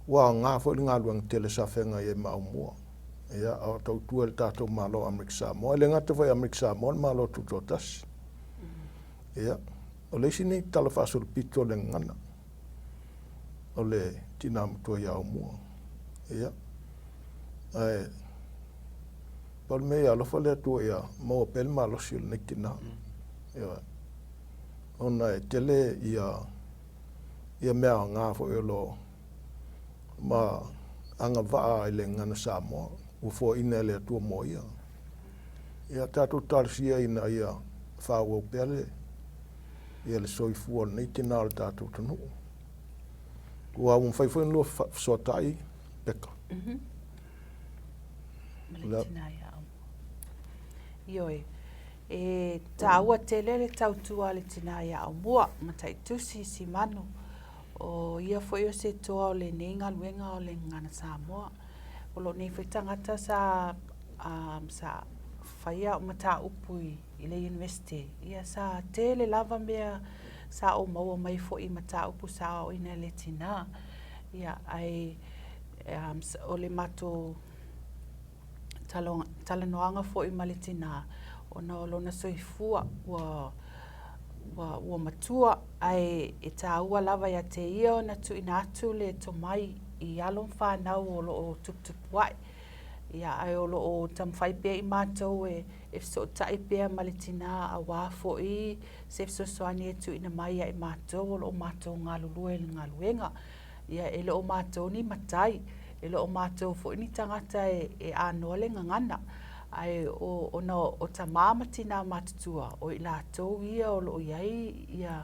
ua aoga foi le galuega tele sa feagai ai ma Aumua. Ia, a o tautua i le tatou Malo o Amerika Samoa. E le gata foi i Amerika Samoa, o le Malo Tutoatasi. Ia, o le isi nei tala faasolopito o le gagana, o le tinā matua ia Aumua. Ia, ae pau le mea ia alofa le Atua ia maua pea le malosi o lenei tinā. Ioe. Ona e tele ia, ia mea aoga foi o lo o ma agavaa i le gagana Samoa ua foaiina e le Atua mo ia. Ia tatou talosia ina ia faaauau pea le ia le soifua o lenei tinā o le tatou atunuu. Ua ua mafai foi ona lua fesoatai Peka. Mm-hmm. Ma le tinā ia Aumua. Ioe, e tāua tele le tautua a le tinā ia Aumua, Mataitusi Simanu, O ia foi o se toa o lenei galuega o le Gagana Samoa. O lou nei foi tagata sa um, sa faia au mataupu i, i le University. Ia sa tele lava mea sa ou maua mai foi i mataupu sa aoaoina e le tinā. Ia, ae um, o le matou talanoaga foi ma le tinā, ona o lona soifua ua, ua, ua matua, ae e tāua lava ia te ia ona tuuina atu le tomai i alo ma fanau o lo o tuputupu ae. Ia, ae o lo o taumafai pea i matou e, e fesootai pea ma le tinā aua foi se fesoasoani e tuuina mai ia i matou o lo o matou galulue i le galuega. Ia, e le o matou ni matai, e le o matou foi ni tagata e, e anoa le gagana, ae o, ona o tamā ma tinā matutua, o i latou ia o lo o i ai ia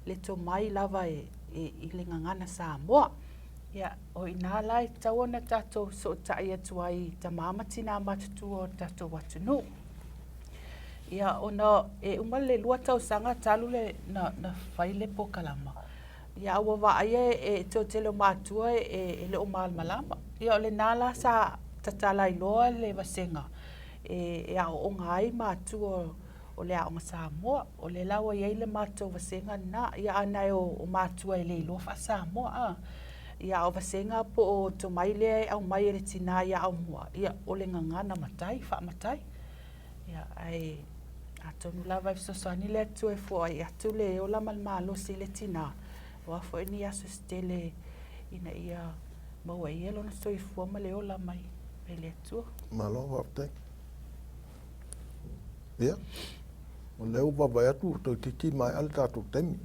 le tomai lava e, e, i le gagana Samoa. Ia, o i inā la e tatau ona tatou fesootai atu ai i tamā ma tinā matutua o le tatou atunuu. Ia, ona e uma le lua tausaga talu le, na, na fai le polokalama, Ia, a ua vaaia e toatele o matua e le o malamalama. Ia, o lena la sa tatala ai loa le vasega e aooga ai matua o le Aoga Samoa. O lea la ua i ai le matou vasega lena. Ia, a na o matua e le iloa faa-Samoa, a. Ia, a o vasega po o tomai lea e aumai e le tinā i Aomua, ia, o le gagana matai, faamatai. Ia, ae atonu lava e fesoasoani le Atua e foai atu le ola ma le malosi i le tinā, aua foi ni aso se tele ina ia maua e ia lona soifua ma le ola mai, mai le Atua. Malo faafetai. Ia, o lea ua vaavaai atu ua toeitiiti maea le tatou taimi.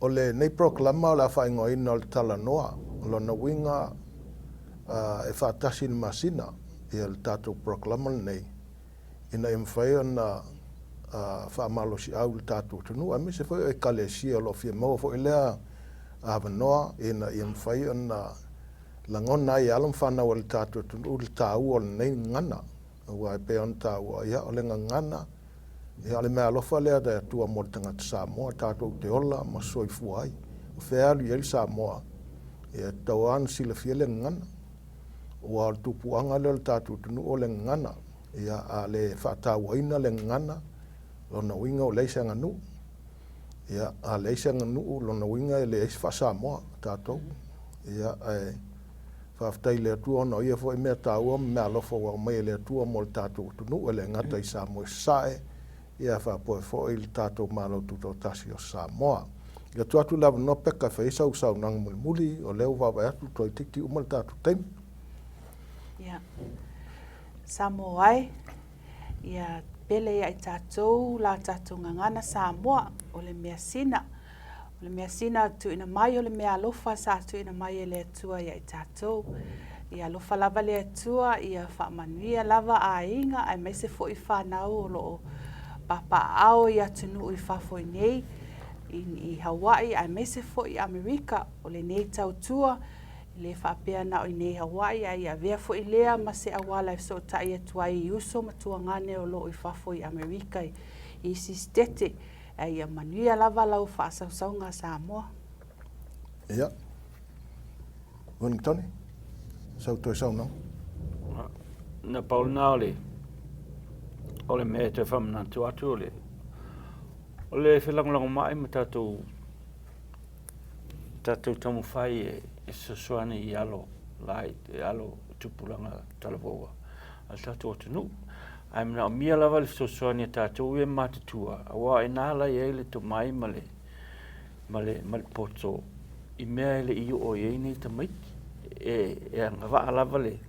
O lenei polokalama o le a faaigoaina o le Talanoa, o lona uiga e faatasi i le masina ia le tatou polokalama lenei ina ia mafai ona faamalosiau i le tatou atunuu aemaise foi o Ekalesia o lo o fia maua foi lea avanoa ina ia mafai ona lagona ai e alo ma fanau a le tatou atunuu le taua o lenei gagana. Aua e pei ona taua, ia o le gagana. Ia, o le meaalofa lea a le Atua mo le tagata Samoa, tatou te ola ma soifua ai. O fea e alu i ai le Samoa, ia, e tatau lava ona silafia le gagana. Aua o le tupuaga lea o le tatou atunuu o le gagana. Ia, a le faatauaina le gagana, lona uiga ua leai se aganuu. Ia, a leai se aganuu, lona uiga e leai se faa-Samoa tatou. Ia, ae faafetai i le Atua ona o ia foi mea taua ma meaalofa ua aumai e le Atua mo le tatou atunuu, e le gata i Samoa i Sasae, ia faapea foi le tatou Malo Tutoatasi o Samoa. Ia tuu atu le avanoa Peka e fai ai sau saunoaga mulimuli, o lea ua vaavaai atu toeitiiti uma le tatou taimi. Ia, Samoa e, ia pele ia i tatou la tatou gagana Samoa, o le measina. O le measina tuuina mai o le meaalofa sa tuuina mai e le Atua ia i tatou. Ia alofa lava le Atua, ia faamanuia lava aiga aemaise foi fanau o lo o papaaao i atunuu i fafo i nei, i Hawaii aemaise foi Amerika. O lenei tautua, e le faapea na o i nei Hawaii, ae ia avea foi lea ma se auala e fesootai atu ai i uso ma tuagane o lo o i fafo i Amerika i isi sitete. Ae ia manuia lava lau faasausauga Samoa. Ia. Ueligitone, sau toe saunoaga. Na pau lena o le o le mea e toe faamanatu atu o le o le felagolagomai ma tatou tatou taumafai e fesoasoani i alo lai alo tupulaga talavou a le tatou atunuu. Ae manaomia lava le fesoasoani a tatou ia matutua, aua o ina la i ai le tomai ma le, ma le, ma le poto i mea e le i oo i ai nei tamaiti. E, e agavaa lava le,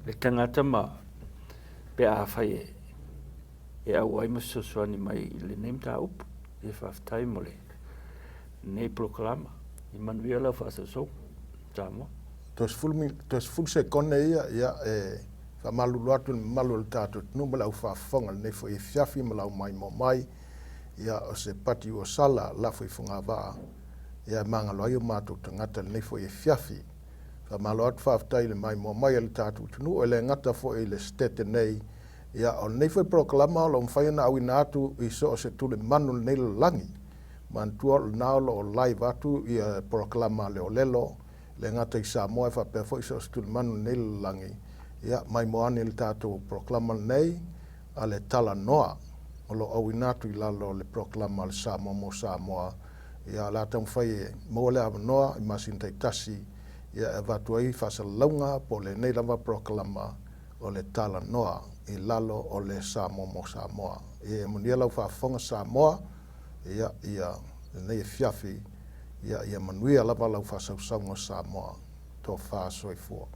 le tagata ma pe afai e, e auai ma fesoasoani mai i lenei mataupu. Ia faafetai mo lenei polokalama. Ia manuia lau faasoasoga. Samoa. Toe 10 sekone ia, ia e faamalulu atu i le mamalu o le tatou atunuu ma le aufaafofoga i lenei foi afiafi ma lau maimoa mai, ia o se pati ua sala lafo i fogavaa, ia e magalo ai o matou tagata i lenei foi afiafi. Faamalo atu faafetai i le maimoa mai a le tatou atunuu, e le gata foi i le Setete nei, ia o lenei foi polokalama o lo o mafai ona auina atu i so o se tulimanu o lenei lalolagi. Manatua o lena o lo o live atu ia polokalama a le olelo, le gata i Samoa e faapea foi so o se tulimanu i lenei lalolagi, ia maimoa ane i le tatou polokalama lenei a le Talanoa o lo o auina atu i lalo o le polokalama a le Samoa mo Samoa, ia o le a taumafai e maua le avanoa i masina taitasi ia e avatu ai faasalalauga po o lenei lava polokalama o le Talanoa i lalo o le Samoa mo Samoa. Ia manuia lau faafofoga Samoa. Ia, ia, lenei afiafi, ia, ia manuia lava lau faasausauga o Samoa. Tofa soifua.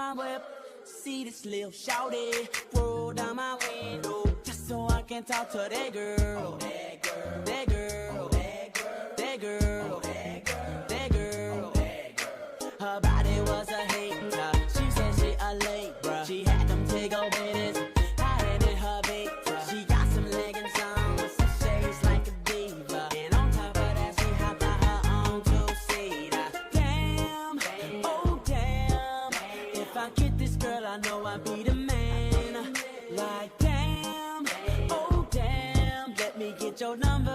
my whip. See this little shawty roll down my window just so I can talk to that girl. That girl, that girl, that girl, that girl, that girl. Her body was a hater. She said she a Libra. She had them tickle bitties hiding in her Victor. She got some leggings on with some shades like a diva. And on top of that, she hopped out her own two-seater. Damn, oh damn. If I get this girl, I know I be the man. Like damn, oh damn. Let me get your number.